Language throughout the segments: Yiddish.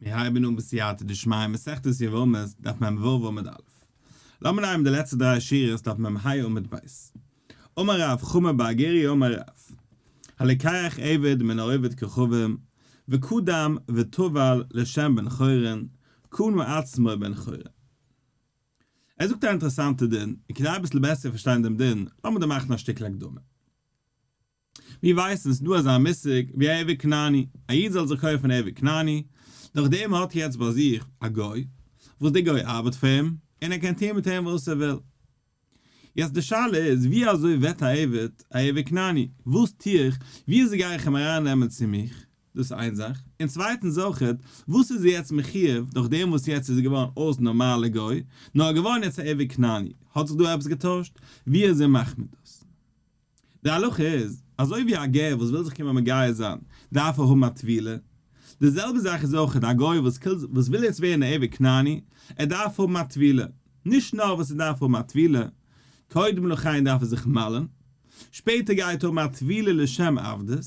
מיר הייבן אן בסייעתא דשמיא מסכת יבמות דף מ ו עמוד א'. לאמיר נעמען די לעצטע דריי שורות דף מ ה עמוד ב'. אמר רב חמא בר גוריא אמר רב, הלוקח עבד מן העובד כוכבים, וקדם וטבל לשם בן חורין, קנה עצמו בן חורין. ער זאגט א אינטערעסאנטע דין, און כדי אביסל בעסער פארשטיין דעם דין, לאמיר דא מאכן א שטיקל הקדמה. מיר ווייסן ס'איז דא אזא מושג ווי א עבד כנעני, א איד זאל זיך קויפן א עבד כנעני, נאכדעם האט ער יעצט ביי זיך א גוי, וואס דער גוי ארבעט פאר אים, און ער קען טון מיט אים וואס ער וויל. יעצט די שאלה איז, ווי אזוי ווערט א עבד א עבד כנעני? וואס טו איך? ווי אזוי גיי איך אים אריין נעמען צו מיך? דאס איז איין זאך, און צווייטנס אויכעט, וואס איז ער יעצט מחיוב נאכדעם וואס יעצט איז ער געווארן אויס נארמאלע גוי, נאר ער געווארן יעצט א עבד כנעני, האט זיך דא עפעס געטוישט? ווי אזוי מאכט מען דאס? די הלכה איז, אזוי ווי א גר וואס וויל זיך קומען מגייר זיין, דארף ער האבן א טבילה. די זעלבע זאך איז אויך א גוי וואס וואס וויל יעצט ווערן א עבד כנעני, ער דארף האבן א טבילה. נישט נאר וואס ער דארף האבן א טבילה, קודם לכן דארף ער זיך מל'ן, שפעטער גייט ער האבן א טבילה לשם עבדות,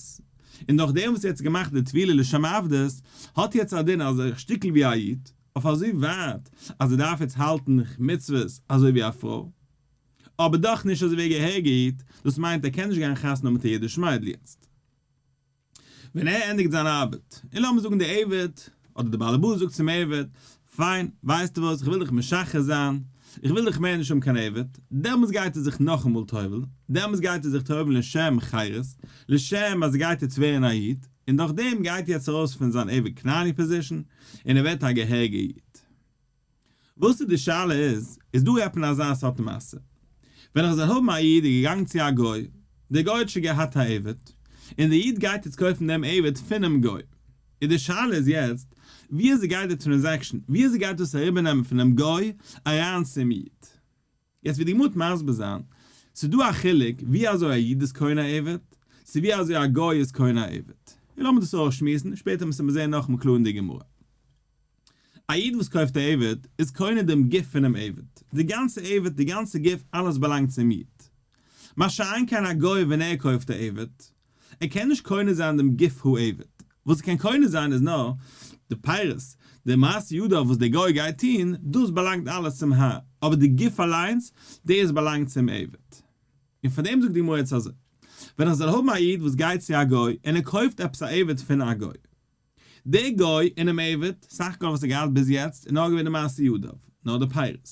און נאכדעם וואס ער האט געמאכט די טבילה לשם עבדות, האט יעצט א דין אז ער איז א שטיקל ווי א איד, אויף אזוי ווייט אז ער דארף יעצט האלטן מצוות אזוי ווי א פרוי. אבער דאך נישט אזוי ווי א געהעריגע איד, דאס מיינט ער קען נישט גיין חתונה מיט א אידיש מיידל יעצט. ווען ער ענדיגט זיין ארבעט, און לאמיר זאגן די עבד, אדער די בעל הבית זאגט צום עבד, פיין, ווייסטו וואס, איך וויל דיך משחרר זיין, איך וויל דיך מער נישט האבן קיין עבד, דעמאלטס גייט ער זיך נאכאמאל טובל'ן, דעמאלטס גייט ער זיך טובל'ן לשם חירות, לשם אז ער גייט יעצט ווערן א איד, און דורכדעם גייט ער יעצט ארויס פון זיין עבד כנעני position, און ער ווערט א געהעריגע איד. וואס איז די שאלה איז, איז דא עפען אזא סארט מעשה? ווען איך זאל האבן א איד איז געגאנגען צו א גוי, דער גוי האט שוין געהאט א עבד, און דער איד גייט יעצט קויפן דעם עבד פונעם גוי, איז די שאלה איז יעצט, ווי אזוי גייט די transaction, ווי אזוי גייט דאס אריבערנעמען פונעם גוי אריין צום איד? יעצט ווי די גמרא וועט מסביר זיין, ס'איז דא א חילוק ווי אזוי א איד איז קונה א עבד, צו ווי אזוי א גוי איז קונה א עבד. און לאמיר דאס אויסשמועסן, שפעטער מוז מען זען נאכאמאל קלאר אין די גמרא. א איד וואס קויפט א עבד, איז קונה דעם גוף פונעם עבד. די גאנצע עבד, די גאנצע גוף, אלעס באלאנגט צום איד. מה שאין כן א גוי ווען ער קויפט א עבד, ער קען נישט קונה זיין דעם גוף העבד. וואס ער קען קונה זיין איז נאר די פירות, די מעשה ידיו וואס דער גוי גייט טון, דאס באלאנגט אלעס צום האר, אבער די גוף אליינס, דאס באלאנגט צום עבד. און פאר דעם זאגט די גמרא יעצט אזוי, ווען איך זאל האבן א איד וואס גייט צו א גוי און ער קויפט עפעס א עבד פון א גוי, דער גוי אינעם עבד, סך הכל וואס ער געהאט ביז יעצט איז נאר געווען די מעשה ידיו, נאר די פירות.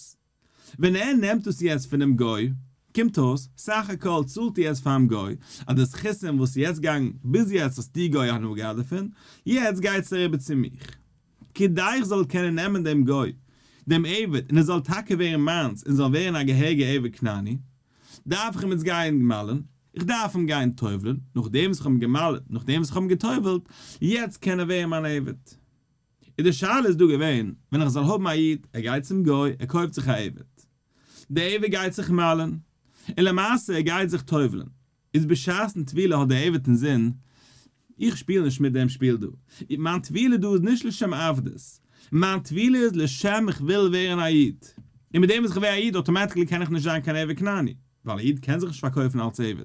ווען ער נעמט דאס יעצט פונעם גוי, קומט אויס, סך הכל צאלט ער יעצט פארן גוי, אז די זכותים וואס איז יעצט געגאנגען, ביז יעצט האסטו גוי הנאה געהאט דערפון, יעצט גייט עס אריבער צו מיך. כדי איך זאל קענען נעמען דעם גוי, דעם עבד, און עס זאל טאקע ווערן מיינס און זאל ווערן א געהעריגע עבד כנעני, דארף איך אים יעצט גיין מל'ן, איך דארף אים גיין טובל'ן, נאכדעם וואס איך האב אים גע'מל'ט, נאכדעם וואס איך האב אים גע'טובל'ט, יעצט קען ער ווערן מיין עבד. איז די שאלה איז דא געווען, ווען איך זאל האבן א איד, ער גייט צום גוי, ער קויפט זיך א עבד. דער עבד גייט זיך מל'ן, און למעשה ער גייט זיך טובל'ן. איז בשעת'ן טבילה האט דער עבד אינזין, איך שפיל נישט מיט דעם שפיל דא. מיין טבילה דא איז נישט לשם עבדות. מיין טבילה איז לשם איך וויל ווערן א איד. און מיט דעם וואס איך ווער א איד automatically קען איך נישט זיין קיין עבד כנעני. ווייל א איד קען זיך נישט פארקויפן אלס עבד.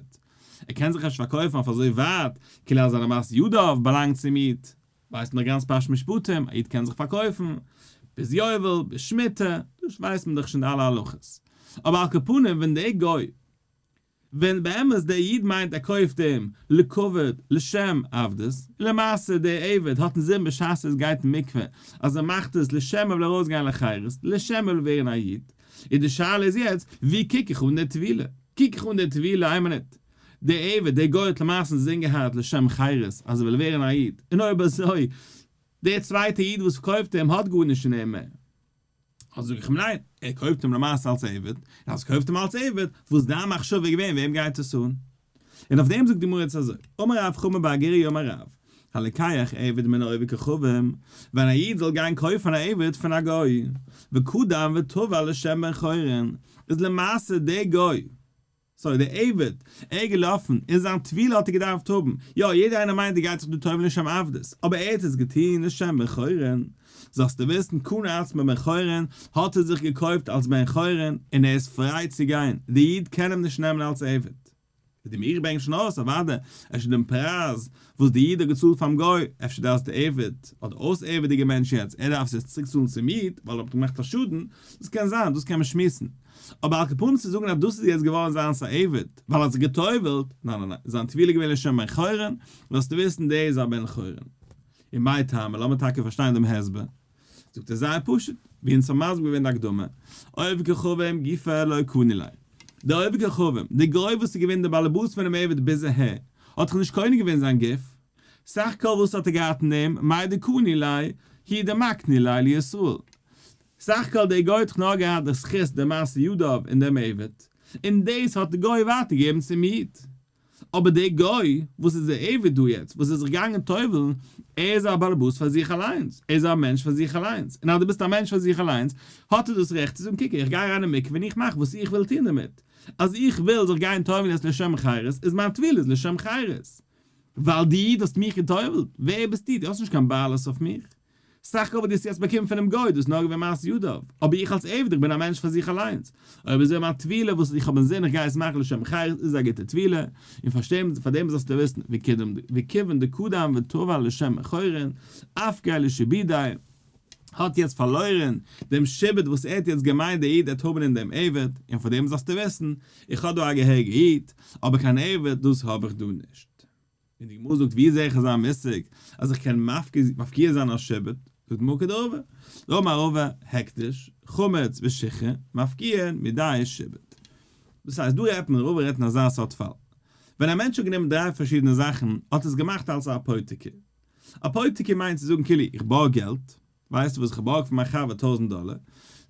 ער קען זיך נישט פארקויפן אויף אזוי ווייט, כאילו אז זיינע מעשה ידיו באלאנגט צום איד. ווייסט מען דאך גאנץ פרשת משפטים, א איד קען זיך פארקויפן, ביז יובל, ביז שמיטה, דאס ווייסט מען דאך שוין אלע הלכות. אבער על כל פנים ווען דער גוי, ווען באמת דער איד מיינט ער קויפט אים לכבוד לשם עבדות, און למעשה דער עבד האט אינזין בשעת ער גייט אין מקווה אז ער מאכט עס לשם ער וויל ארויסגיין לחירות, לשם ער וויל ווערן א איד, און די שאלה איז יעצט, ווי קוק איך אן די טבילה? קוק איך אן די טבילה איין מינוט, דער עבד, דער גוי האט למעשה אינזין געהאט לשם חירות אז ער וויל ווערן א איד, און אויב אזוי, דער צווייטער איד וואס קויפט אים האט גארנישט אין אים מער. אזוי זאג איך אים ניין, ער קויפט אים למעשה אלס עבד, און אז ער קויפט אים אלס עבד, וואס דיין מחשבה איז געווען וועם גייט עס אן? און אויף דעם זאגט די גמרא יעצט אזוי, אמר רב חמא בר גוריא אמר רב, הלוקח עבד מן העובד כוכבים, ווען א איד זאל גיין קויפן א עבד פון א גוי, וקדם וטבל לשם בן חורין, איז למעשה דער גוי, sorry, דער עבד, ער איז געלאפן, און זיין טבילה האט ער געדארפט האבן, יא, יעדער איינער מיינט ער גייט זיך דא טובל'ן לשם עבדות, אבער ער האט עס געטון לשם בן חורין, זאלסטו וויסן, קנה עצמו בן חורין, האט ער זיך געקויפט אלס בן חורין, און ער איז פריי צו גיין, דער איד קען אים נישט נעמען אלס עבד. ווי די מאירי ברענגט שוין אויס, אוודאי, אפשר דעם פרייז וואס די איד האט געצאלט פאר'ן גוי, אפשר דאס די עבד, אדער אויס עבד'יגע מענטש יעצט, ער דארף עס יעצט צוריק צאלן צום איד, ווייל ער האט געמאכט א שאדן, דאס קען זיין, דאס קען מען שמועסן. אבער על כל פנים צו זאגן אז דאס איז יעצט געווארן זיינס א עבד, ווייל ער האט זיך גע'טובל'ט, ניין ניין ניין, זיין טבילה איז געווען לשם בן חורין, זאלסטו וויסן דער איז א בן חורין. און מאי טעמא, לאמיר טאקע פארשטיין דעם הסבר. זאגט ער זייער פשוט, ווי אונז האבן מסביר געווען אין די הקדמה, עובד כוכבים גופיה לא קני ליה. דער עובד כוכבים, דער גוי וואס איז געווען דער באלעבאס פונעם עבד ביז אהער, האט דאך נישט קונה געווען זיין גוף, סך הכל וואס האט ער געהאט אין דעם, מאי דקני ליה, הוא דמקני ליה לישראל. סך הכל דער גוי האט דאך נאר געהאט די זכות די מעשה ידיו אין דעם עבד, און דאס האט דער גוי ווייטער געגעבן צום איד. אבער דער גוי וואס איז דער עבד דא יעצט, וואס איז זיך געגאנגען טובל'ן, ער איז א באלעבאס פאר זיך אליינס, ער איז א מענטש פאר זיך אליינס, און אז דו ביסט א מענטש פאר זיך אליינס, האט ער דאס רעכט צו זאגן, קוק איך גיי אריין אין מקווה און איך מאך וואס איך וויל טון דערמיט, אז איך וויל זיך גיין טובל'ן יעצט לשם חירות, איז מיין טבילה איז לשם חירות. ווייל דו איד האסט מיך געטובל'ט, ווער ביסטו? דו האסט נישט קיין בעלות אויף מיך. סך הכל וואס דו האסט יעצט באקומען פונעם גוי, דאס איז נאר געווען מעשה ידיו, אבער איך אלס עבד, איך בין א מענטש פאר זיך אליינס, אויב אזוי מיין טבילה וואס איך האב אינזין איך גיי עס מאכן לשם חירות איז א גוטע טבילה, און פארשטעם פאר דעם זאלסטו וויסן, וכיוון דקדם וטבל לשם חורין, אפקעיה לשעבודיה, האט יעצט פארלוירען דעם שעבוד וואס ער האט יעצט געמיינט דער איד עט האבן אין דעם עבד, און פאר דעם זאלסטו וויסן, איך האב דא א געהעריגע איד, אבער קיין עבד דאס האב איך דא נישט. און די גמרא זאגט ווי זעה איך אזא מושג אז איך קען מפקיע זיין א שעבוד, זאגט די גמרא כדרבא, דאמר רבא הקדש, חמץ ושחרור, מפקיעין מידי שעבוד. דאס הייסט דא רעדט מען, רבא רעדט אין אזא סארט פאל, ווען א מענטש האט גענומען דריי פארשידענע זאכן האט עס געמאכט אלס א אפותיקי. אפותיקי מיינט צו זאגן כאילו איך בארג געלט, ווייסטו וואס איך בארג פון מיין חבר טויזענט דאלער,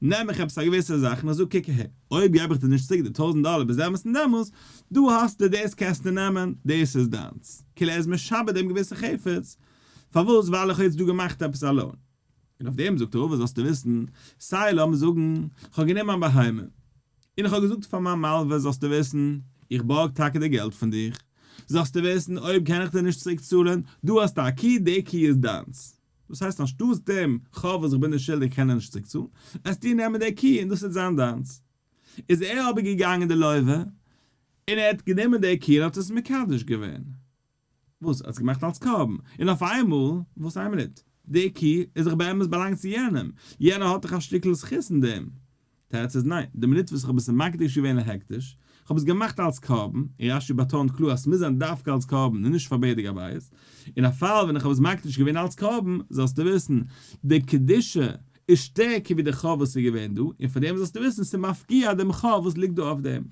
נעם איך עפעס א געוויסע זאך און איך זאג קוק אהער, אויב געב איך דיר נישט צוריק די טויזענט דאלער ביז דעמאלס און דעמאלס, דא האסטו דאס קענסטו נעמען, דאס איז דיינס. כאילו ער איז משעבד דעם געוויסע חפץ, פארוואס ווייל איך האב יעצט דא געמאכט עפעס א loan. און אויף דעם זאגט רבא זאלסטו וויסן, סיי לאמיר זאגן, איך האב גענומען א בהמה, און איך האב געזאגט פאר מיין מלווה זאלסטו וויסן, איך בארג טאקע די געלט פון דיך, זאלסטו וויסן אויב קען איך דיר נישט צוריק צאלן, דא האסטו א קי, די קי איז דיינס. דאס הייסט אנשטאטס דעם חוב וואס איך בין דיר שולדיג קען ער נישט צוריק צאלן, וועסטו נעמען די קי און דאס וועט זיין דיינס. איז ער אבער געגאנגען די לווה און ער האט גענומען די קי און האט עס מקדש געווען. וואס? ער האט עס געמאכט אלס קרבן. און אויף איינמאל, וואס איין מינוט, די קי איז דאך באמת באלאנגט צו יענעם, יענער האט דאך א שטיקל זכות אין דעם. תירוץ איז ניין, די מינוט וואס איך האב עס מקדיש געווען להקדש, איך האב עס געמאכט אלס קרבן, און רש"י באטאנט קלאר אז ס'מוז זיין דווקא אלס קרבן און נישט פאר בדק הבית, אין א פאל ווען איך האב עס מקדיש געווען אלס קרבן, זאלסטו וויסן, די קדושה איז שטערקער ווי די חוב וואס איז געווען דא, און פאר דעם זאלסטו וויסן ס'איז מפקיע דעם חוב וואס ליגט דא אויף דעם.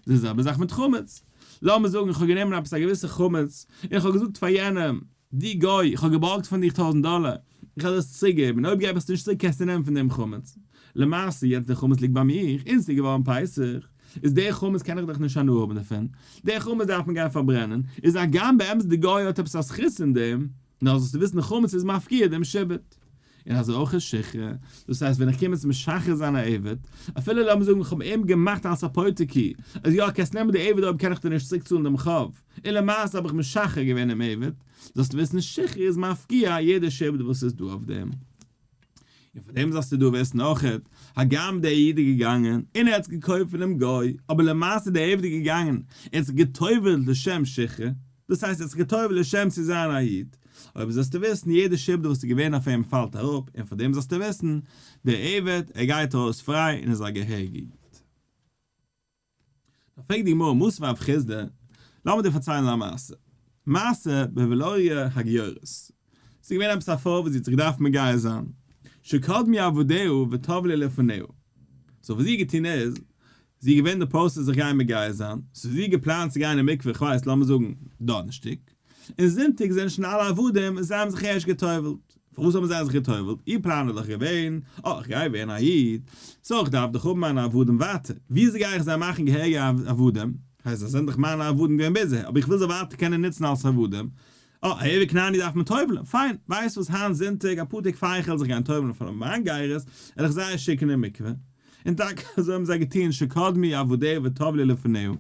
די זעלבע זאך מיט חמץ. לאמיר זאגן איך האב גענומען עפעס א געוויסע חמץ, און איך האב געזאגט פאר יענעם, דו גוי, איך האב געבארגט פון דיך טויזנט דאלער, איך וועל עס צוריקגעבן, און אויב געב איך עס נישט צוריק קענסטו נעמען פון דעם חמץ. למעשה יעצט דער חמץ ליגט ביי מיר, און ס'איז געווארן פסח, איז דער חמץ קען איך דאך נישט הנאה האבן דערפון, דער חמץ דארף מען גיין פארברענען, איז הגם באמת די גוי האט עפעס א זכות אין דעם, נאר זאלסטו וויסן חמץ איז מפקיע דעם שעבוד. און אזוי אויך איז שחרור, דאס הייסט ווען איך קום יעצט משחרר זיין א עבד, אפילו לאמיר זאגן איך האב אים געמאכט אלס אפותיקי, אז יא קענסט נעמען די עבד אויב קען איך דיר נישט צוריק צאלן דעם חוב, און למעשה האב איך משחרר געווען דעם עבד, זאלסטו וויסן שחרור איז מפקיע יעדע שעבוד וואס איז דא אויף דעם. און פון דעם זאלסטו דא וויסן אויכעט, הגם דער איד איז געגאנגען און ער האט עס געקויפט פונעם גוי, אבער למעשה דער עבד איז געגאנגען און האט זיך גע'טובל'ט לשם שחרור, דאס הייסט ער האט זיך גע'טובל'ט לשם צו זיין א איד, אויב זאלסטו וויסן יעדע שעבוד וואס איז געווען אויף אים פאלט אראפ, און פון דעם זאלסטו וויסן, דער עבד, ער גייט ארויס פריי און איז א געהעריגע איד. דאן פרעגט די גמרא מתיב רב חסדא, לאמיר דיר פארציילן א מעשה, מעשה בבלוריא הגיורת, ס'איז געווען עפעס א פרוי וואס זי האט זיך געדארפט מגייר זיין, שקדמו עבדיה וטבלו לפניה, so וואס זי האט געטון איז, זי איז געווען די process זיך גיין מגייר זיין, so זי האט געפלאנט צו גיין אין מקווה כ'ווייס לאמיר זאגן דאנערשטאג, און זונטאג זענען שוין אלע עבדים און זיי האבן זיך ערשט גע'טובל'ט. פארוואס האבן זיי זיך גע'טובל'ט? איר פלאן איז דאך געווען, אה, איך גיי ווערן א איד, so איך דארף דאך האבן מיינע עבדים ווייטער, וויאזוי גיי איך זיי מאכן געהעריגע עבדים? הייסט זיי זענען דאך מיינע עבדים געווען ביז אהער, אבער איך וויל זיי ווייטער קענען נוצן אלס עבדים, אה, א עבד כנעני דארף מען טובל'ן, פיין, ווייסט וואס, היינט זונטאג, אפאר טעג פאר איך וועל זיך גיין טובל'ן פאר מיין גירות, וועל איך זיי שיקן אין מקווה. און טאקע אזוי האבן זיי געטון, שקדמו עבדיה וטבלו לפניה.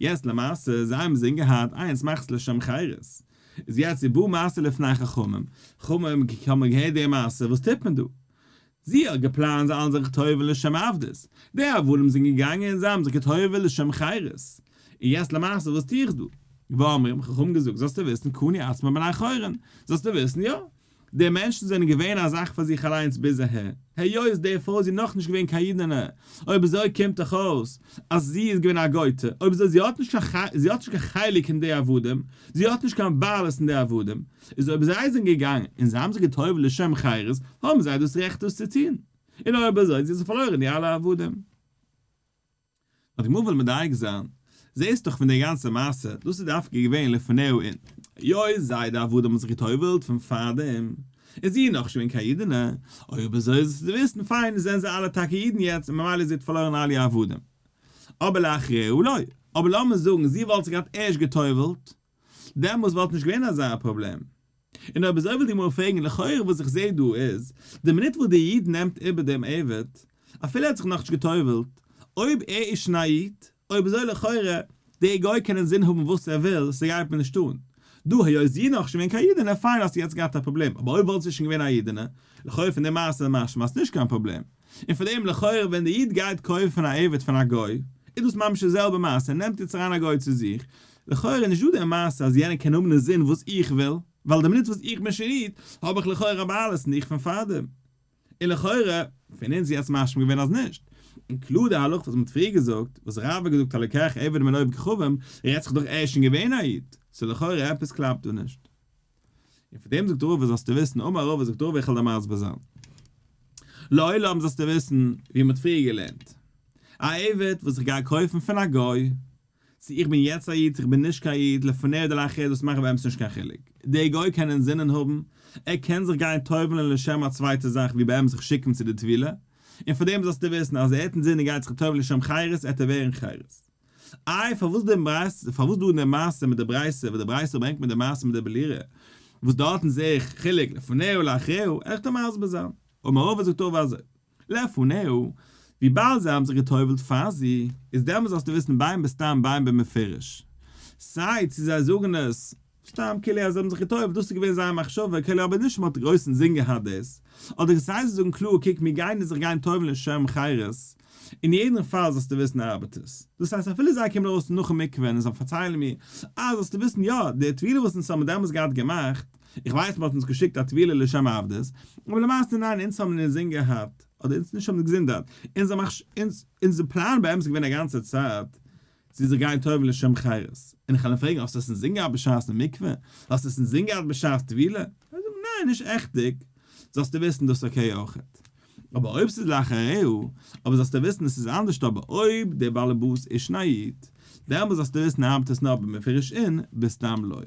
יעצט למעשה, זיי האבן זין געהאט, איינס מאכט עס לשם חירות. איז יעצט ובאה מעשה לפני חכמים, חכמים האבן געהערט די מעשה, וואס טוט מען דא? זי האט געפלאנט זיי זאלן זיך טובל'ן לשם עבדות, די עבדים זענען געגאנגען און זיי האבן זיך געטובל'ט לשם חירות. יעצט למעשה וואס טו איך דא? ואמרו, חכמים געזאגט, זאלסטו וויסן, קנו עצמן בני חורין, זאלסטו וויסן, יא, די מענטשן זענען געווען א זאך פאר זיך אליינס ביז אהער, היות די פרוי איז נאכנישט געווען קיין אידענע, אויב אזוי קומט דאך אויס אז זי איז געווען א גויטע, אויב אזוי זי האט נישט קיין זי האט נישט קיין חלק אין די עבדים, זי האט נישט קיין בעלות אין די עבדים, איז אויב זיי זענען געגאנגען און זיי האבן זיך גע'טובל'ט לשם חירות, האבן זיי דאס רעכט דאס צו טון, און אויב אזוי זי האט פארלוירן די אלע עבדים. נאר די גמרא וויל מדייק זיין, זעהסט דאך פון די גאנצע מעשה, דאס איז דווקא געווען לפניה אין, היות זיי די עבדים האבן זיך גע'טובל'ט פון פארדעם, איז זי נאך נישט געווען קיין אידענע, אויב אזוי איז עס צו וויסן, פיין זענען זיי אלע טאקע אידן יעצט און ממילא זי האט פארלוירן אלע איר עבדים. אבער לאחריה לא, אבער לאמיר זאגן זי וואלט זיך געהאט ערשט גע'טובל'ט, דעמאלס וואלט נישט געווען אזא פראבלעם. און אויב אזוי וויל די גמרא פרעגן, לכאורה וואס איך זעה דא איז, די מינוט וואס דער איד נעמט איבער דעם עבד, אפילו ער האט זיך נאכנישט גע'טובל'ט, אויב ער איז שוין א איד, אויב אזוי לכאורה, דער גוי קען אינזין האבן וואס ער וויל, ס'גייט מיר נישט אן. דא היות זי איז נאכנישט געווען קיין אידענע, פיין האסטו יעצט געהאט א פראבלעם, אבער אויב וואלט זי שוין געווען א אידענע, לכאורה פון די מעשה משמע אז ס'נישט קיין פראבלעם. און פאר דעם לכאורה ווען די איד גייט קויפן א עבד פון א גוי, איז דאס ממש די זעלבע מעשה, ער נעמט יעצט אריין א גוי צו זיך, לכאורה איז נישט דא די מעשה אז יענער קען האבן אינזין וואס איך וויל, ווייל די מינוט וואס איך בין שוין איד, האב איך לכאורה א בעלות אין דיך פון פארדעם. און לכאורה, פון אונז יעצט משמע געווען אז נישט. און קלאר די הלכה וואס מ'האט פריער געזאגט, וואס רב האט געזאגט הלוקח עבד מן עובד כוכבים, רעדט זיך דאך ער איז שוין געווען א איד, סאו לכאורה עפעס קלאפט דא נישט. און פון דעם זאגט רבא זאלסטו וויסן, אמר רבא זאגט רבא איך וועל דיר מסביר זיין. לעולם זאלסטו וויסן, ווי מ'האט פריער געלערנט, א עבד וואס איך גיי קויפן פון א גוי, צו איך בין יעצט א איד צו איך בין נישט קיין איד, לפניה אדער לאחריה דאס מאכט באמת נישט קיין חילוק. דער גוי קען אינזינען האבן, ער קען זיך גיין טובל'ן לשם א צווייטע זאך ווי באמת זיך שיקן צו די טבילה, און פאר דעם זאלסטו וויסן אז ער האט אינזין ער גייט זיך טובל'ן לשם חירות עט ער ווערן חירות. איי פארוואס די ברייתא פארוואס דא אין די מעשה מיט די ברייתא וואס די ברייתא ברענגט מיט די מעשה מיט די בלירה וואס דארטן זעה איך חילוק לפניה ולאחריה, וועל איך דיר מסביר זיין. אמר רבא זאגט רבא אזוי. לפניה, וויבאלד זיי האבן זיך גע'טובל'ט פאר זי, איז דעמאלס זאלסטו וויסן בין בסתם בין במפורש. סיי צו זיי זאגן עס סתם כאילו אז זיי האבן זיך גע'טובל'ט דאס איז געווען זייער מחשבה כאילו אבער נישט מ'האט גרויס אינזין געהאט דאס, אדער סיי זיי זאגן קלאר קוק מיר גייען זיך גיין טובל'ן לשם חירות, אין יעדן פאל זאלסטו וויסן ארבעט עס. דאס הייסט אפילו זיי קומען ארויס נאכן מקווה און זיי פארציילן מיר אה זאלסטו וויסן יא די טבילה וואס אונז האבן דעמאלס געהאט געמאכט, איך ווייס מ'האט אונז געשיקט א טבילה לשם עבדות, אבער למעשה ניין אונז האבן אינזין געהאט, אדער אונז נישט האבן געזינדערט, אונזער מחש אונז אונזער פלאן באמת איז געווען א גאנצע צייט צו זיך גיין טובל'ן לשם חירות, און איך וועל אים פרעגן האסט עס אינזין געהאט בשעת די מקווה? האסט עס אינזין געהאט בשעת טבילה? ער וועט זאגן ניין נישט עכטיג, זאלסטו וויסן דאס okay אויכעט. אבער אויב ס'איז לאחריה, אבער זאלסטו וויסן עס איז אנדערשט אבער אויב דער באלעבאס איז שוין א איד, דעמאלס זאלסטו וויסן ארבעט עס נאר במפורש אין בסתם לא.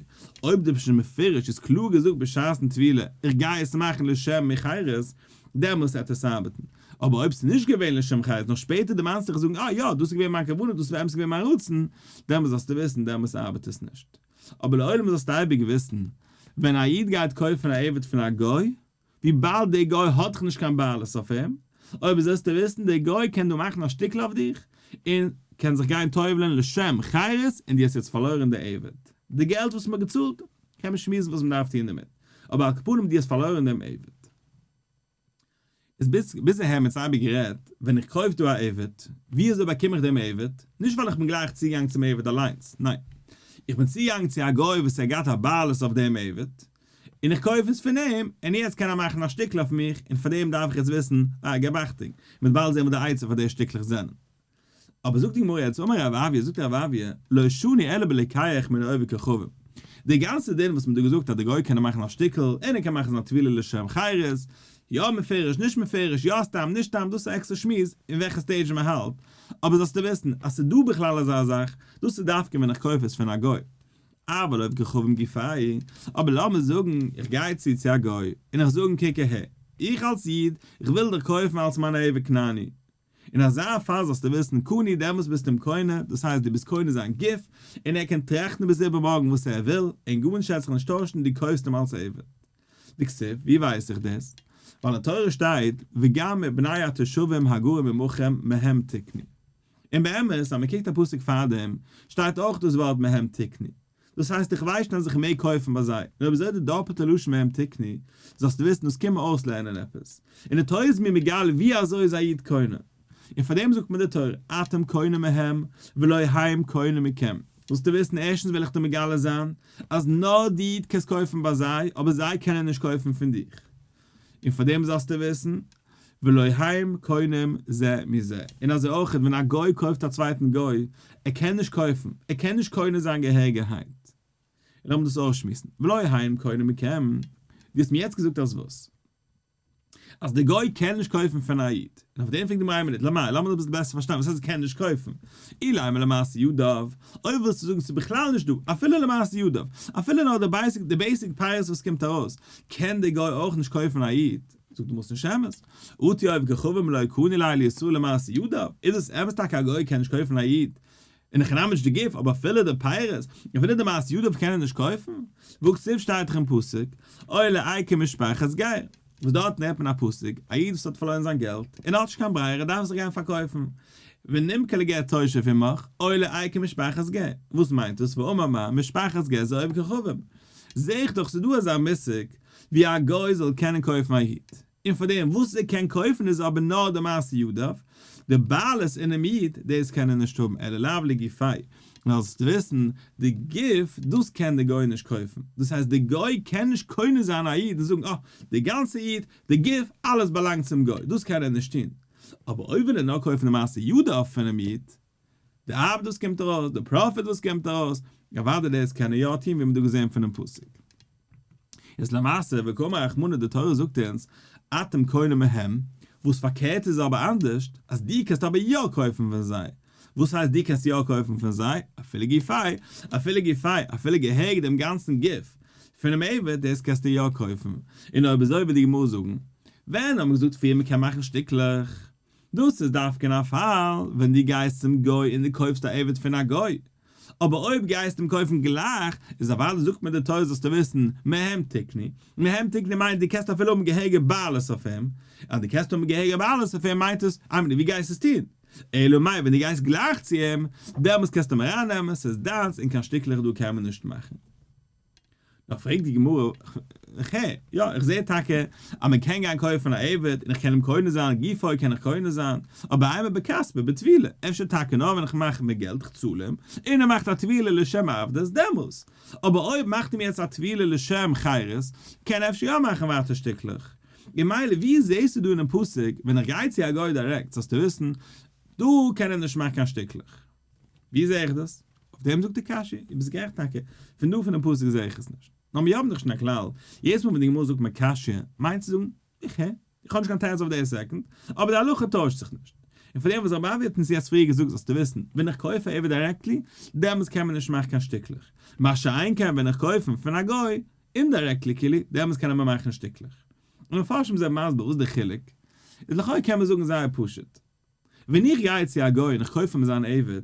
אויב די פשט מפורש איז קלאר געזאגט בשעת'ן טבילה איך גיי עס מאכן לשם חירות, דעמאלס וועט עס ארבעטן. אבער אויב ס'איז נישט געווען לשם חירות נאר שפעטער דערמאנסט דיך זאגן אה יא דאס איז געווען מיין כוונה דאס איז באמת געווען מיין רצון, דעמאלס זאלסטו וויסן דעמאלס ארבעט עס נישט. אבער לעולם זאלסטו אייביג וויסן, ווען א איד גייט קויפן א עבד פון א גוי, וויבאלד דער גוי האט דאך נישט קיין בעלות אויף אים, אויב זאלסטו וויסן, דער גוי קען דא מאכן א שטיקל אויף דיך, און קען זיך גיין טובל'ען לשם חירות, און דו האסט יעצט פארלוירן די עבד. די געלט וואס מ'האט געצאלט, קען מען שמועסן וואס מ'דארף טון דערמיט, אבער על כל פנים דו האסט פארלוירן דעם עבד. איז ביז ביז אהער מיט אייביג גערעדט, ווען איך קויף דא א עבד, ווי אזוי באקום איך דעם עבד? נישט ווייל איך בין גלייך צוגעגאנגען צום עבד אליינס, ניין. איך בין צוגעגאנגען צו א גוי וואס ער האט געהאט א בעלות אויף דעם עבד, און איך קויף עס פון אים, און יעצט קען ער מאכן א שטיקל אויף מיך, און פאר דעם דארף איך יעצט וויסן, אה, געב אכטונג, מ'וועט באלד זען וואס די עצה פאר די שטיקלעך זענען. אבער זאגט די גמרא יעצט, אמר רב אויא, זאגט רב אויא, לא שנו אלא בלוקח מן העובד כוכבים. די גאנצע דין וואס מ'האט דא געזאגט אז די גוי קען מאכן א שטיקל, און ער קען מאכן זיין טבילה לשם חירות, יא מפורש, נישט מפורש, יא סתם, נישט סתם, דאס איז א עקסטער שמועס אין וועלכע stage מ'האלט, אבער זאלסטו וויסן אז ס'איז דא בכלל אזא זאך, דאס איז דווקא ווען איך קויף עס פון א גוי. אבל עובד כוכבים גופיה, אבער לאמיר זאגן איך גיי צו צו א גוי און איך זאג אים קוק אהער, איך אלס איד, איך וויל דיך קויפן אלס מיין עבד כנעני. אין אזא פאל זאלסטו וויסן, קני דעמאלס ביסטו אים קונה, דאס הייסט דו ביסט קונה זיין גוף, און ער קען טראכטן ביז איבערמארגן וואס ער וויל, און גארנישט וועט זיך נישט טוישן, דו קויפסט אים אלס עבד. דכתיב, ווי ווייס איך דאס? ווייל אין תורה שטייט, וגם מבני התושבים הגרים עמכם מהם תקנו. און באמת אז מען קוקט א פסוק פארדעם שטייט אויך דאס ווארט מהם תקנו, דאס הייסט איך ווייס שוין אז איך מעג קויפן ביי זיי, און אויב אזוי די דאפעלטע לשון מהם תקנו, זאלסטו וויסן דאס קומט מיר אויסלערנען עפעס, און די תורה איז מיר מגלה ווי אזוי איז א איד קונה. און פאר דעם זאגט מיר די תורה, אתם קונים מהם ולא הם קונים מכם. זאלסטו וויסן, ערשטנס וויל איך דיר מגלה זיין, אז נאר דו קענסט קויפן ביי זיי, אבער זיי קענען נישט קויפן פון דיך. און פאר דעם זאלסטו וויסן, ולא הם קונים זה מזה. און אזוי אויך ווען א גוי קויפט א צווייטן גוי, ער קען נישט קויפן, ער קען נישט קונה זיין געהעריגערהייט. און לאמיר דאס אויסשמועסן, ולא הם קונים מכם, דו האסט מיר יעצט געזאגט אז וואס? אז די גוי קען נישט קויפן פון א איד, און אויף דעם פרעגט די גמרא איין מינוט, למאי, לאמיר דאס אביסל בעסער פארשטיין, וואס הייסט קען נישט קויפן? אילימא למעשה ידיו, אויב ווילסטו זאגן ס'איז בכלל נישט דא, אפילו למעשה ידיו, אפילו נאר די basic, די basic פירות וואס קומט ארויס, קען די גוי אויך נישט קויפן א איד? זאגט די גמרא ס'נישט אמת, אטו עובד כוכבים לא קני ליה לישראל למעשה ידיו, איז דאס אמת טאקע א גוי קען נישט קויפן א איד? אין הכי נמי נישט די גוף, אבער אפילו די פירות, אפילו די מעשה ידיו קען ער נישט קויפן? והכתיב שטייט דאך אין פסוק, אוי לעקר משפחת גר, וואס דארטן הערט מען א פסוק, א איד וואס האט פארלוירן זיין געלט, און האט נישט קיין ברירה דארף זיך גיין פארקויפן, ונמכר לגר תושב עמך, אוי לעקר משפחת גר, וואס מיינט דאס ואמר מר משפחת גר זה עובד כוכבים? זעה איך דאך ס'איז דא אזא מושג ווי א גוי זאל קענען קויפן א איד. און פאר דעם וואס ער קען קויפן איז אבער נאר די מעשה ידיו, די בעלות אינעם איד, דאס קען ער נישט האבן אלא לאו לגופיה, זאלסט וויסן, די גוף, דאס קען די גוי נישט קויפן, דאס הייסט די גוי קען נישט קונה זיין א איד און זאגן אה, די גאנצע איד, די גוף, אלעס באלאנגט צום גוי, דאס קען ער נישט טון, אבער אויב וויל ער נאר קויפן די מעשה ידיו פונעם איד, די ארבעט וואס קומט ארויס, די פראפיט וואס קומט ארויס, אוודאי דאס קען ער יא טון ווי מ'האט דא געזען פונעם פסוק. איז למעשה וקאמר רחמנא די תורה זאגט אונז אתם קונים מהם, וואס פארקערט איז אבער אנדערשט, אז דו קענסט אבער יא קויפן פון זיי. וואס הייסט דו קענסט יא קויפן פון זיי? אפילו גופיה, אפילו גופיה, אפילו געהעריג דעם גאנצן גוף פונעם עבד, דאס קענסטו יא קויפן. און אויב אזוי וועט די גמרא זאגן, ווען האט מען געזאגט פריער מ'קען מאכן שטיקלעך? דאס איז דווקא אין א פאל ווען דו גייסט צום גוי און דו קויפסט א עבד פון א גוי, אבער אויב גייסטו אים קויפן גלייך, איז אוודאי זאגט מיר די תורה זאלסטו וויסן, מהם תקנו, מהם תקנו מיינט דו קענסט אפילו האבן געהעריגע בעלות אויף אים, אז דו קענסט האבן געהעריגע בעלות אויף אים מיינט עס, איי מינוט ווי גייסטו עס טון? אלא מאי ווען דו גייסט גלייך צו אים, דעמאלטס קענסטו אים ארייננעמען, ס'איז דיינס און קיין שטיקלעך דא קען מען נישט מאכן. נאר פרעגט די גמרא, איך הער, יא, איך זע טאקע אז מען קען גיין קויפן א עבד און איך קען אים קונה זיין, גופו קען איך קונה זיין, אבער אימא בכספא בטבילה, אפשר טאקע נאר ווען איך מאך מיט געלט, איך צאל אים, און ער מאכט א טבילה לשם עבדות, דעמאלס. אבער אויב מאכט ער מיר יעצט א טבילה לשם חירות, קען ער אפשר יא מאכן ווייטער שטיקלעך. און מילא ווי זעסטו דא אינעם פסוק, ווען איך גיי צו א גוי דירעקט, זאלסטו וויסן, דא קען ער נישט מאכן קיין שטיקלעך. ווי זעה איך דאס? אויף דעם זאגט די קשיא, איר ביסט גערעכט טאקע, פון דא פונעם פסוק זעה איך עס נישט. נאר מיר האבן דאך שוין א כלל, יעדעס מאל ווען די גמרא זאגט מיר קשיא, מיינט צו זאגן, איך הער, איך האב נישט קיין תירוץ אויף די second, אבער די הלכה טוישט זיך נישט. און פון דעם וואס רבי אבהו האט אונז יעצט פריער געזאגט זאלסטו וויסן, ווען איך קויף א עבד directly, דעמאלטס קען מען נישט מאכן קיין שטיקלעך. מה שאין כן ווען איך קויף אים פון א גוי, indirectly כאילו, דעמאלטס קען ער מיר מאכן שטיקלעך. און מפרשים זענען מסביר וואס די חילוק איז, לכאו' קען מען זאגן זייער פשוט. ווען איך גיי צו א גוי און איך קויף אים זיין עבד,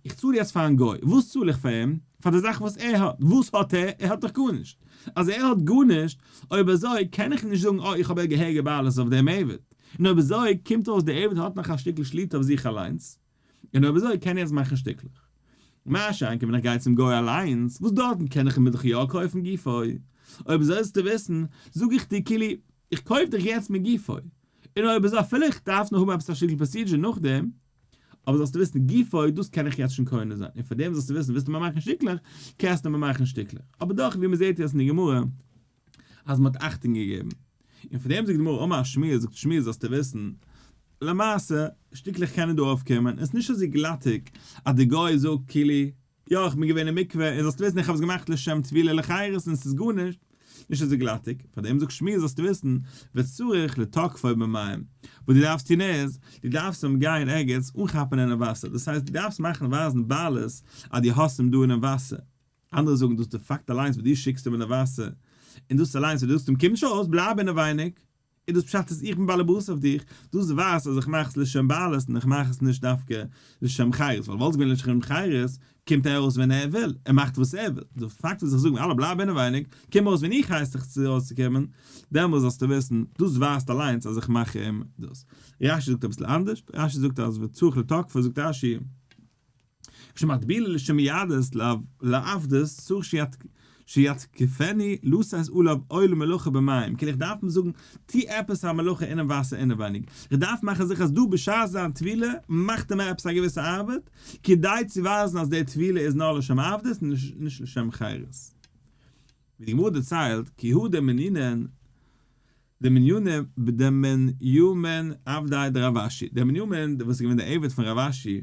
איך צאל יעצט פארן גוי, וואס צאל איך פאר אים? פאר די זאך וואס ער האט, וואס האט ער? ער האט דאך גארנישט. אז ער האט גארנישט, אויב אזוי קען איך נישט זאגן אה איך האב א געהעריגע בעלות אויף דעם עבד. און אויב אזוי קומט אויס דער עבד האט נאך א שטיקל שליטה אויף זיך אליינס, און אויב אזוי קען ער יעצט מאכן שטיקלעך. מה שאין כן ווען איך גיי צום גוי אליינס, וואס דארטן קען איך אים דאך יא קויפן גופו. אויב אזוי זאלסטו וויסן, זאג איך דיר כאילו, איך קויף דיך יעצט מגופו. און אויב אזוי אפילו איך דארף נאר האבן עפעס א שטיקל procedure נאכדעם, אבער זאלסטו וויסן גופו דאס קען איך יעצט שוין קונה זיין, און פאר דעם זאלסטו וויסן ווילסטו מיר מאכן שטיקלעך, קענסטו מיר מאכן שטיקלעך, אבער דאך ווי מען זעט יעצט אין די גמרא אז מען האט אכטונג געגעבן, און פאר דעם זאגט די גמרא אמר שמואל זאגט שמואל זאלסטו וויסן, למעשה שטיקלעך קענען דא אויפקומען, עס איז נישט אזוי גלאטיג אז די גוי זאגט כאילו יא, איך בין געווען אין מקווה, און זאלסט וויסן איך האב עס געמאכט לשם טבילה לחירות און ס'איז גארנישט, נישט אזוי גלאטיג, פאר דעם זאגט שמואל זאלסטו וויסן, וצריך לתקפו במים, וואס דו דארפסט טון איז, דו דארפסט אים גיין ערגעץ אנכאפן אינעם וואסער, דאס הייסט דו דארפסט מאכן ווייזן בעלות אז דו האסט אים דא אינעם וואסער, אנדערע זאגן דאס די פאקט אליינס וואס דו שיקסט אים אין די וואסער, און דאס אליינס וואס דו זאגסט אים קום נישט ארויס בלייב אינעווייניג, איז דאס פשט אז איך בין באלעבאס אויף דיך, דאס ווייזט אז איך מאך עס לשם בעלות און איך מאך עס נישט דווקא לשם חירות, ווייל וואלט עס געווען לשם חירות, קומט ער ארויס ווען ער וויל, ער מאכט וואס ער וויל, די פאקט וואס איך זאג אלע בלייב אינעווייניג, קום ארויס ווען איך הייס דיך צו ארויסצוקומען, דעמאלס זאלסטו וויסן, דאס ווייזט אליינס אז איך מאך אים דאס. רשי זאגט אביסל אנדערש, רשי זאגט אז וצריך לתקפו זאגט רשי, כשמטבילו לשם יהדות לעבדות צריך. שיתקיפנו לתת עליו עול מלאכה במים, כאילו איך דארף אים זאגן, טו עפעס א מלאכה אינעם וואסער אינעווייניג, איך דארף מאכן זיכער אז דא בשעת זיין טבילה מאכט ער מיר עפעס א געוויסע ארבעט, כדי צו ווייזן אז די טבילה איז נאר לשם עבדות און נישט לשם חירות. ווי די גמרא דערציילט, כי הא דמנינן דמנימין עבדיה דרב אשי, דער מנימין וואס איז געווען דער עבד פון רב אשי,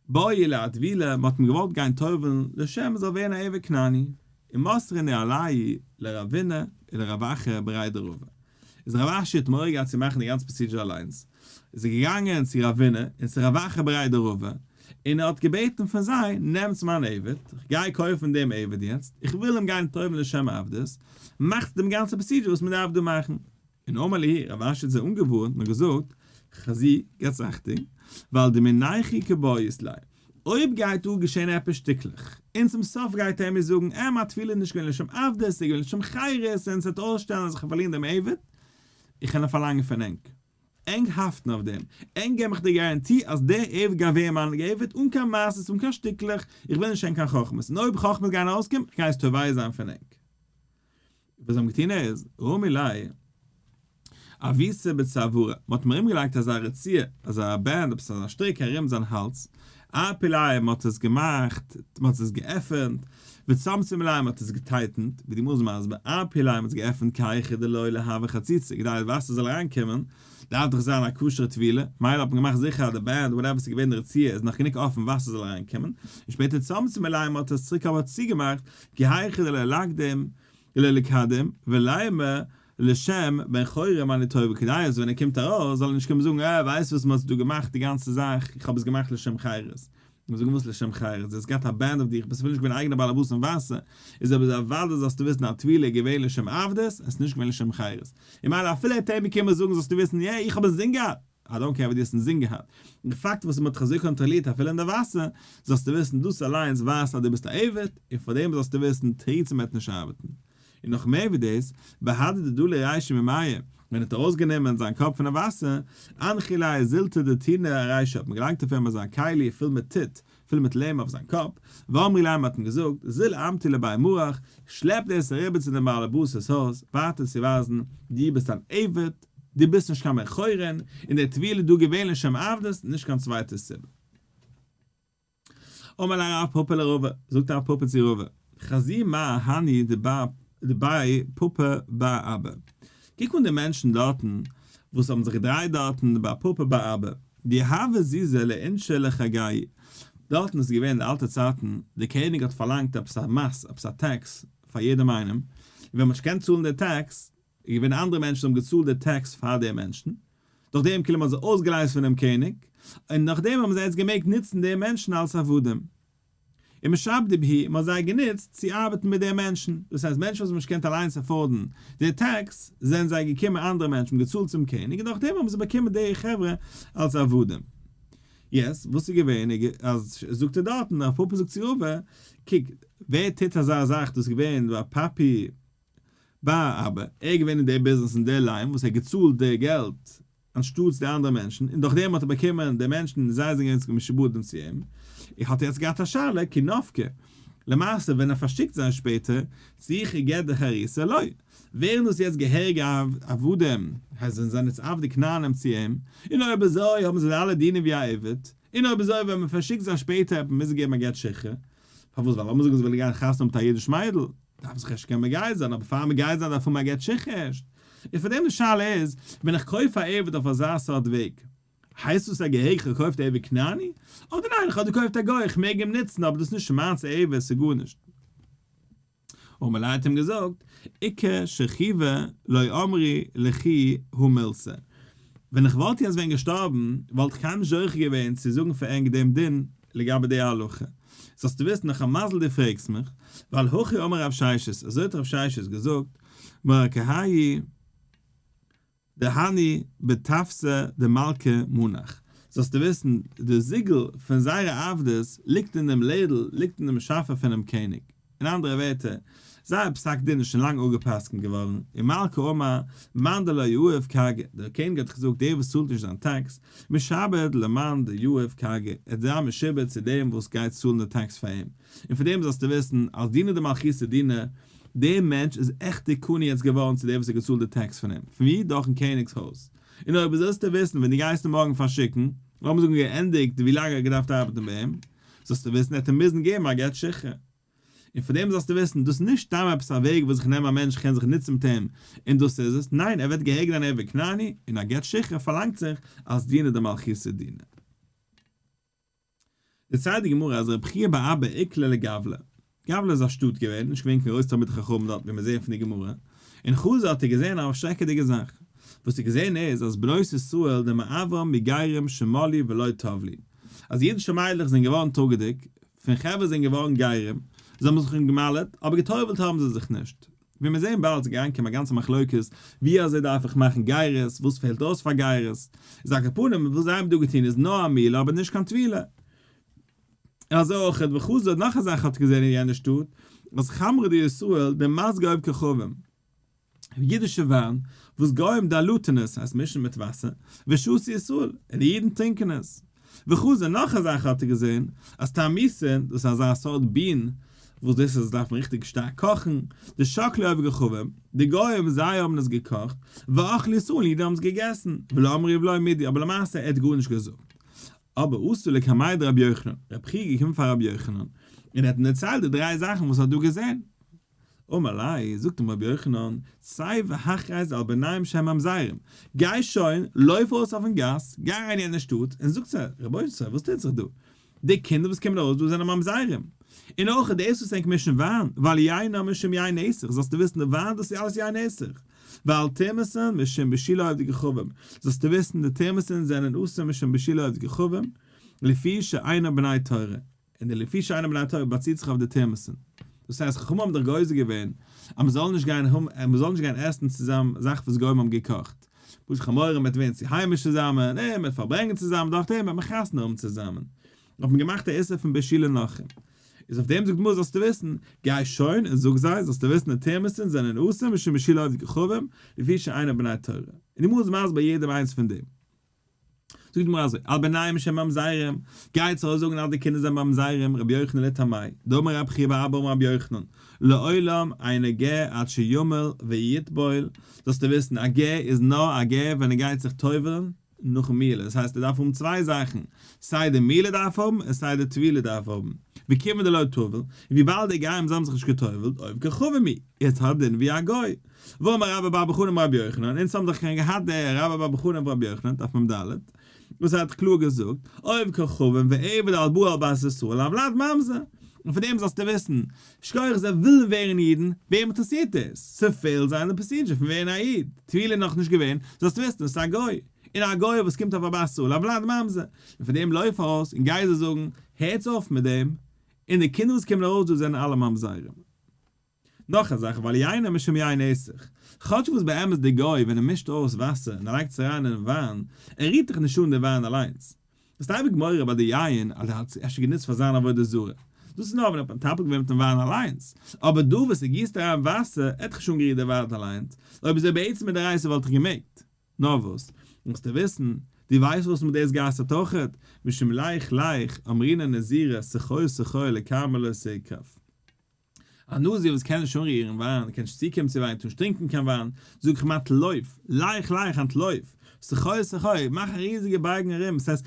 בעו לאטבוליה, מען האט אים געוואלט גיין טובל'ן לשם ער זאל ווערן א עבד כנעני, ומסרינהו עלייהו לרבינא ולרב אחא בריה דרבא, איז רב אשי האט מורא געהאט צו מאכן די גאנצע procedure אליינס, איז ער געגאנגען צו רבינא און צו רב אחא בריה דרבא, און ער האט געבעטן פון זיי, נעמטס מיין עבד, איך גיי קויפן דעם עבד יעצט, איך וויל אים גיין טובל'ן לשם עבדות, מאכטס דעם גאנצע procedure וואס מען דארף דא מאכן. און אמר להו, רב אשי האט זיי אנגעווארנט און געזאגט, חזו, געטס אכטונג, ווייל דמינייכו קבעית ליה, אויב גייט דא געשען עפעס שטיקלעך, און צום סוף גייט ער מיר זאגן, אה, מיין טבילה איז נישט געווען לשם עבדות, ס'איז געווען לשם חירות, און ס'וועט אויסשטעלן אז איך וועל פארלירן דעם עבד, איך קען פארלאנגען פון ענק. ענק האפטן אויף דעם. ענק געבן מיך די guarantee אז דער עבד גייט ווערן מיין עבד אן קיין מעשות אן קיין שטיקלעך, איך וויל נישט הערן קיין חכמות, און אויב חכמות גייען ארויסקומען, איך גיי עס תובע זיין פון ענק. וואס זיי האבן געטון איז, רמי ליה אביתא בצוארא, מען האט אים ארומגעלייגט אזא רצועה, אזא band, עפעס אזא שטריק ארום זיין האלז, ערפו ליה, מען האט עס געמאכט, מען האט עס געעפענט, וצמצמו ליה, מען האט עס געטייטענט, ווי די גמרא איז מסביר, ערפו ליה, מען האט עס געעפענט כי היכי דלא ליהוי חציצה, כדי די וואסער זאל אריינקומען, דארף דאך זיין א כשר'ע טבילה, מילא האט מען געמאכט זיכער אז די band, whatever ס'איז געווען די רצועה, איז נאך גענוג אפען וואסער זאל אריינקומען, און שפעטער צמצמו ליה, מען האט עס צוריק אבער צוגעמאכט, כי היכי דלא לקדים דלא לקדים ולימא לשם בן חורין אני טובל כדי אז ווען ער קומט ארויס זאל ער נישט קומען זאגן אה ווייסט וואס מען האט דא געמאכט די גאנצע זאך איך האב עס געמאכט לשם חירות. מיר זאגן וואס לשם חירות? דו האסט געהאט א band אויף דיך ביסט אפילו נישט געווען אייגענע באלעבאס אין וואסער איז אבער אוודאי זאלסטו וויסן אז טבילה איז געווען לשם עבדות עס איז נישט געווען לשם חירות און מילא אפילו ער האט אים געקומען זאגן זאלסטו וויסן יע איך האב אינזין געהאט I don't care וואס דו האסט אינזין געהאט. די פאקט וואס מ'האט דיך אזוי קאנטראלירט אפילו אין די וואסער, זאלסטו וויסן דאס אליינס ווייזט אז דו ביסט א עבד, און פאר דעם זאלסטו וויסן תירוצים וועט נישט ארבעטן. און נאך מער ווי דאס, בהדי דדלי רישיה ממיא, ווען ער האט ארויסגענומען זיין קאפ פון די וואסער, אנחו ליה זילתא דטינא ארישיה האט מען געלייגט אויף אים אזא כלי פול מיט טיט, פול מיט ליים אויף זיין קאפ, ואמרי ליה מ'האט אים געזאגט, זיל אמטי לבי מרך, שלעפ דאס אריבער צו דעם בעל הבית'ס הויז, ווייטער צו ווייזן, דו ביסט אן עבד, דו ביסט נישט קיין בן חורין, און די טבילה איז דא געווען לשם עבדות, נישט קיין צווייטע סיבה. אמר ליה רב פפא לרבא, זאגט רב פפא צו רבא, חזי מר הני דבי פפא בר אבא, קוק אן די מענטשן דארטן וואס האבן זיך געדרייט דארטן ביי פפא בר אבא, דיהבו זוזי לאינשי לחגייהו, דארטן איז געווען אין די אלטע צייטן, די קעניג האט פארלאנגט עפעס א מס, עפעס א tax פאר יעדעם איינעם, און ווען מען האט נישט געקענט צאלן די tax, איז געווען אנדערע מענטשן האבן געצאלט די tax פאר די מענטשן, דורך דעם כאילו מען האט זיי אויסגעלייזט פונעם קעניג, און נאכדעם האבן זיי יעצט געמעגט נוצן די מענטשן אלס עבדים. ומשעבדי בהו, מען האט זיי גענוצט צו ארבעטן מיט די מענטשן, דאס הייסט מענטשן וואס האבן נישט געקענט אליינס afford ן די tax, זענען זיי געקומען אנדערע מענטשן האבן געצאלט צום קעניג און נאכדעם האבן זיי באקומען די חברה אלס עבדים. יעצט וואס איז געווען אז זאגט ער דארטן, רב פפא זאגט צו רבא, קוק ווער טוט אזא זאך, דאס איז געווען ביי פפי בר אבא, ער איז געווען אין די ביזנעס אין די line וואס ער האט געצאלט די געלט אנשטאטס די אנדערע מענטשן, און דורך דעם האט ער באקומען די מענטשן און זיי זענען געווען משועבדים צו אים, ער האט יעצט געהאט א שאלה כי נפקי, למעשה ווען ער פארשיקט זיי שפעטער, צריכי גט דחירותא לא, ווערן דאס יעצט געהעריגע עבדים, הייסט זיי זענען יעצט עבדי כנענים צו אים, און אויב אזוי האבן זיי אלע דינים ווי א עבד, און אויב אזוי ווען מען פארשיקט זיי שפעטער וועט מען מוזן געבן א גט שחרור, פארוואס ווייל לאמיר זאגן זיי ווילן גיין חתונה האבן מיט א אידיש מיידל, דארף זיך ערשט קענען מגייר זיין, אבער פאר מגייר זיין דארף האבן א גט שחרור ערשט. און פאר דעם די שאלה איז, ווען איך קויף א עבד אויף אזא סארט וועג, הייסט דאס א געהעריג איך האב געקויפט א עבד כנעני? אדער ניין איך האב געקויפט א גוי איך מעג אים נוצן אבער דאס איז נישט מיינס עבד ס'איז גארנישט. אמר ליה האט אים געזאגט, איכא שכיבה לא אמרי לכו הא מילתא, ווען איך וואלט יעצט ווען געשטארבן וואלט איך קיינמאל נישט זוכה געווען צו זאגן פאר ענק דעם דין לגבי די הלכה, זאלסטו וויסן נאך א מזל דו פרעגסט מיך, ווייל הכי אמר רב ששת, אזוי האט רב ששת געזאגט, מרקהי דהני בטפסא דמלכא מנח, זאלסטו וויסן, די זיגל פון זייערע עבדות ליגט אין דעם לעדל, ליגט אין דעם שאפע פונעם קעניג. אין אנדערע ווערטער, זייער פסק דין איז שוין לאנג אפגע'פסק'נט געווארן, ומלכא אמר, מאן דלא יהיב כרגא, דער קעניג האט געזאגט דער וואס צאלט נישט זיין tax, משעבד למאן דיהיב כרגא, ער וועט זיין משועבד צו דעם וואס גייט צאלן די tax פאר אים, און פון דעם זאלסטו וויסן אז דינא דמלכותא דינא, דער מענטש איז עכט דער קונה יעצט געווארן צו דער וואס האט געצאלט די tax פון אים, פון ווי? דורכן קעניג'ס הויז. און אויב זאלסטו וויסן ווען דו גייסט אים מארגן פארשיקן, לאמיר זאגן געענדיגט ווי לאנג ער האט געדארפט ארבעטן ביי אים, זאלסטו וויסן ער וועט אים מוזן געבן א גט שחרור. און פון דעם זאלסטו וויסן, דאס איז נישט סתם עפעס א וועג וואס איך נעם א מענטש כ'קען זיך נוצן מיט אים און דאס איז עס, ניין ער ווערט געהעריג אן עבד כנעני, און א גט שחרור פארלאנגט זיך אז דינא דמלכותא דינא. דערציילט די גמרא אז רבי חייא בר אבא איקלע לגבלא, גבלא איז א שטאט געווען, נישט געווען קיין גרויס תלמידי חכמים דארט ווי מיר זעען פון די גמרא, און חזא האט ער געזען א שרעקעדיגע זאך, וואס ער געזען איז אז בנות ישראל דמעברן מגרים שמלו ולא טבלו, אז אידישע מיידלעך זענען געווארן טראגעדיג, פון חברה זענען געווארן גרים, זיי האבן זיך געמל'עט, אבער גע'טובל'ט האבן זיי זיך נישט. ווי מיר זעען באלד איז געאנגעקומען א גאנצע מחלוקת, ווי אזוי דארף איך מאכן גירות, וואס פעלט אויס פאר גירות, איז על כל פנים וואס זיי האבן דא געטון איז נאר א מילה אבער נישט קיין טבילה. און אזוי אויך וחזא נאך א זאך האט געזען אין יענע שטאט, אז חמרא דישראל דמזגי עובדי כוכבים, אידישע וויין, וואס גוים דלתין עס, הייסט מישן מיט וואסער, ושתו ישראל, און די אידן טרינקען עס. וחזא נאך א זאך האט ער געזען, אז תרמיסין, דאס איז אזא סארט בין, וואס דאס איז דארף מען ריכטיג שטארק קאכן, דשקלי עובדי כוכבים, די גוים זיי האבן עס געקאכט, ואכלי ישראל און אידן האבן עס געגעסן, ולא אמרי ולא מידי, אבער למעשה ער האט גארנישט געזאגט. אבער אתא לקמיה דרבי יוחנן, רבי חייא איז געקומען פאר רבי יוחנן, און ער האט אים דערציילט די דריי זאכן וואס ער האט דא געזען. אמר ליה, זאגט אים רבי יוחנן, צא והכרז על בניהם שהם ממזרים, גיי שוין, לויף ארויס אויפן גאס, גיי אריין אין יענע שטאט, און זאג זיי, רבותי, וואס טוט זיך דא? די קינדער וואס קומען ארויס דא זענען ממזרים. און אויך דאס וואס ענק מישן וויין, ועל יינם משום יין נסך, זאלסטו וויסן די וויין דאס איז אלעס יין נסך. ועל תורמוסן משום בישולי עובדי כוכבים, זאלסטו וויסן די תורמוסן זענען אסור משום בישולי עובדי כוכבים, לפי שאינם בני תורה. און די לפי שאינם בני תורה באציט זיך אויף די תורמוסן. דאס הייסט חכמים האבן דאך גוזר געווען אז מען זאל נישט גיין האבן מען זאל נישט גיין עסן צוזאמען זאכן וואס גוים האבן געקאכט. פשוט חמורים מיט ווערן צו היימיש צוזאמען, און מיט פארברענגען צוזאמען דורך דעם וועט מען חתונה האבן צוזאמען. האט מען געמאכט א איסור פון בישולי נכרים. איז אויף דעם זאגט גמרא זאלסטו וויסן, גיי שוין און זאג זיי, זאלסטו וויסן די תורמוסן זענען אסור משום בישולי עובדי כוכבים, לפי שאינם בני תורה. און די גמרא איז מסביר יעדעם איינס פון דעם. זאגט די גמרא אזוי, על בניהם שהם ממזרים, גייטס ארויס זאגן אז די קינדער זענען ממזרים, רבי יוחנן לטעמיה, דאמר רבי חייא בר אבא אמר רבי יוחנן, לעולם אינו גר עד שימול ויטבול, זאלסטו וויסן א גר איז נאר א גר ווען ער גייט זיך טובל'ן נאכן מילה, דאס הייסט ער דארף האבן צוויי זאכן, סיי די מילה דארף האבן און סיי די טבילה דארף האבן, וכיוון דלא טבל, און וויבאלד די גרים זיי האבן זיך נישט געטובל'ט, עובד כוכבים הוא, איז האט דין ווי א גוי. ואמר רבה בר בר חנה אמר רבי יוחנן, אונז האבן דאך שוין געהאט די רבה בר בר חנה אמר רבי יוחנן, דף מ ד, וואס ער האט קלאר געזאגט, עובד כוכבים ועבד הבא על בת ישראל הולד ממזר, און פון דעם זאלסטו וויסן, שכוח זיי ווילן ווערן אידן, וועם אינטערעסירט דאס? ס'פעלט זיי אין די procedure פון ווערן א איד, טבילה איז נאכנישט געווען, זאלסטו וויסן עס איז א גוי, און א גוי וואס קומט אויף א בת ישראל הולד ממזר, און פון דעם לויף ארויס און גיי זיי זאגן, הערטס אויף מיט דעם, און די קינדער וואס קומען ארויס דא זענען אלע ממזרים. נאך א זאך, ועל יינם משום יין נסך, כאטש וואס באמת די גוי ווען ער מישט אויס וואסער און ער לייגט עס אריין אינעם וויין, ער רירט דאך נישט אן די וויין אליינס. האסט אייביג מורא ביי די יין אז ער האט עס אפשר גענוצט פאר זיין עבודה זרה. דאס איז נאר ווען ער האט מטפל געווען מיטן וויין אליינס. אבער דא וואס ער גיסט אריין וואסער, ער האט דאך נישט אנגערירט די וויין אליינס. אויב אזוי בעצם מדאורייתא וואלט איך געמעגט. נאר וואס, מוזטו וויסן, דו ווייסט וואס מיט דאס גע'אסר'ט אויכעט, משום לך לך, אמרינן נזירא, סחור סחור לכרמא לא תקרב. א נזיר וואס קען נישט אנרירן וויין, קען נישט צוקומען צו וויין, טאר נישט טרינקען קיין וויין, זאג איך אים אנטלויף, לך לך אנטלויף, סחור סחור, מאך א ריזיגע בייגן ארום, ס'הייסט,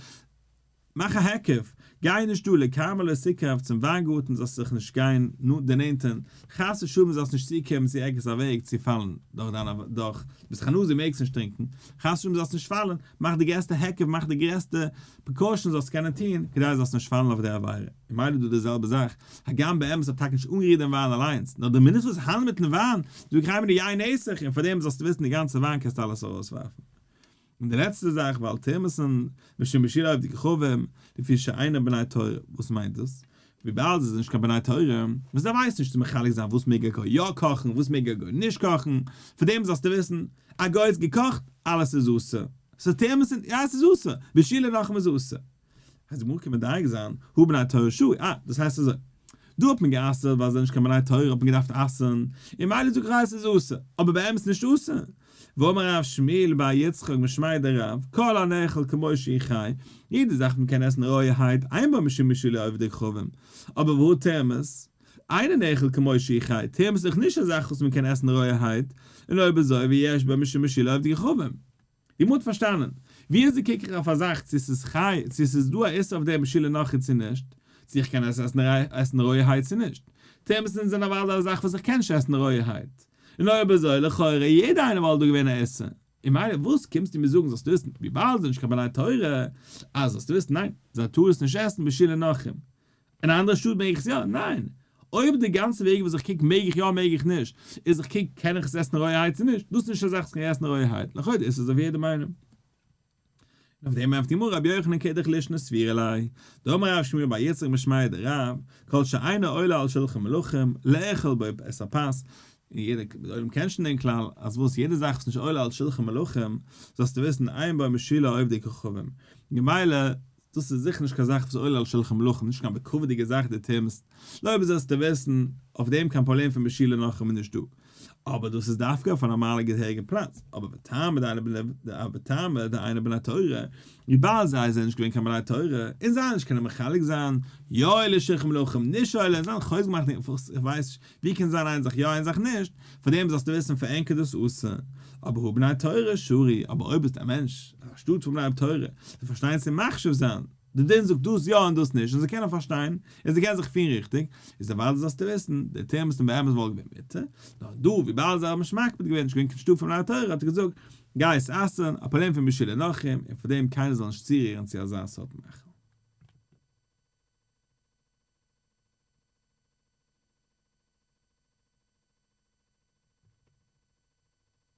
מאך א היקף, גיי נישט דא לכרמא לא תקרב צום וויינגארטן זאלסט זיך נישט גיין דערנענטערן, חס ושלום זאלסט נישט צוקומען צו ערגעץ א וועג צו פאלן דורך דיין דורך, ביסט א נזיר מעגסט נישט טרינקען, חס ושלום זאלסט נישט פאלן, מאך די גרעסטע היקף, מאך די גרעסטע precaution זאלסט קענען טון, כדי זאלסט נישט פאלן אויף די עבירה. און מילא דא די זעלבע זאך, הגם באמת האט טאקע נישט אנגערירט דעם וויין אליינס, נאר די מינוט וואס האנדלט מיטן וויין, זאג איך איינמאל די יין נסך, און פארדעם זאלסטו וויסן די גאנצע וויין קענסטו אלעס ארויסווארפן. און די לעצטע זאך, ועל תורמוסן, משום בישולי עובדי כוכבים, לפי שאינם בני תורה, וואס מיינט דאס? וויבאלד זיי זענען נישט קיין בני תורה, וואס זיי ווייסן נישט צו מחלק זיין וואס מעג א גוי יא קאכן, וואס מעג א גוי נישט קאכן, פאר דעם זאלסטו וויסן, א גוי האט געקאכט, אלעס איז אסור. ס'איז תורמוסן, יא עס איז אסור, בישולי נכרים איז אסור. אז די גמרא קען מדייק זיין, הא בני תורה שרי, אה, דאס הייסט אזוי. דא האט מען גע'אסר'ט ווייל זיי זענען נישט קיין בני תורה האט מען געדארפט אסר'ן, און מילא זאג איך אז עס איז אסור, אבער באמת נישט אסור. ואמר רב שמואל בר יצחק משמיה דרב, כל הנאכל כמו שהוא חי, יעדע זאך וואס מען קען עסן רויערהייט, אין בו משום בישולי עובדי כוכבים, אבער והא תרמוס, אינו נאכל כמו שהוא חי, תרמוס איז דאך נישט א זאך וואס מען קען עסן רויערהייט, און אויב אזוי ויש בו משום בישולי עובדי כוכבים. די גמרא האט פארשטאנען, ווי אזוי קוק איך אויף א זאך צו עס איז חי, צו עס איז דא א איסור אויף דעם בישולי נכרי צו נישט, צו איך קען עס עסן רויערהייט צו נישט. תרמוס'ן זענען אוודאי א זאך וואס איך קען נישט עסן רויערהייט. און אויב אזוי, לכאורה יעדע איינער וואלט דא געווען א איסור. און מילא וואס קומסטו מיר זאגן זאלסטו וויסן, וויבאלד זיי זענען נישט קיין בני תורה, אז זאלסטו וויסן, ניין, זיי טארן עס נישט עסן בישולי נכרים. אין א אנדערע שטאט מעג איך עס יא? ניין! אויב די גאנצע וועג וואס איך קוק מעג איך יא מעג איך נישט, איז איך קוק קען איך עס עסן רויערהייט צו נישט, דאס איז נישט א זאך וואס איך קען עסן רויערהייט, לכאו' איז עס אויף יעדעם איינעם. און אויף דעם ענפערט די גמרא רבי יוחנן כדך לישנא סבירא ליה, דאמר רב שמואל בר יצחק משמיה דרב, כל שאינו עולה על שלחן מלכים, לאכול בו את הפת, און יעדער עולם קען שוין דעם כלל, אז וואס יעדע זאך וואס איז נישט עולה על שלחן מלכים, זאלסטו וויסן אין בו משום בישולי עובדי כוכבים, ממילא דאס איז זיכער נישט קיין זאך וואס עולה על שלחן מלכים, נישט קיין בכבוד'יגע זאך די תרמוס, אויב זאלסטו וויסן, אויף דעם קיין פראבלעם פון בישולי נכרים איז נישט דא. אבער דאס איז דווקא אויף א נארמאלע געהעריגע פלאץ, אבער וטעמא דאינן בני תורה, וויבאלד זיי זענען נישט געווען קיין בני תורה, און זיי נישט קענען מחלק זיין, יא עולה שלחן מלכים, נישט עולה, און זיי האבן חוזק געמאכט איך ווייס נישט, ווי קען זיין איין זאך יא איין זאך נישט, פאר דעם זאלסטו וויסן פאר ענק איז דאס אסור, אבער הא בני תורה שרי, אבער אויב ביסטו א מענטש, א שטאט פון בני תורה, זיי פארשטייען צו מחשיב זיין, די דין זאגט דאס יא און דאס נישט, און זיי קענען פארשטיין, און זיי קענען זיך פירן ריכטיג, איז אוודאי זאלסטו וויסן, די תרמוס'ן באמת וואלט געווען מותר, נאר דא וויבאלד זיי האבן נישט מקפיד געווען, נישט געווען קיין שטאט פון בני תורה, האט ער געזאגט, גיי עס אסר'ן, א פראבלעם פון בישולי נכרים, און פאר דעם קיינער זאל נישט צורירן צו אזא סארט מאכל.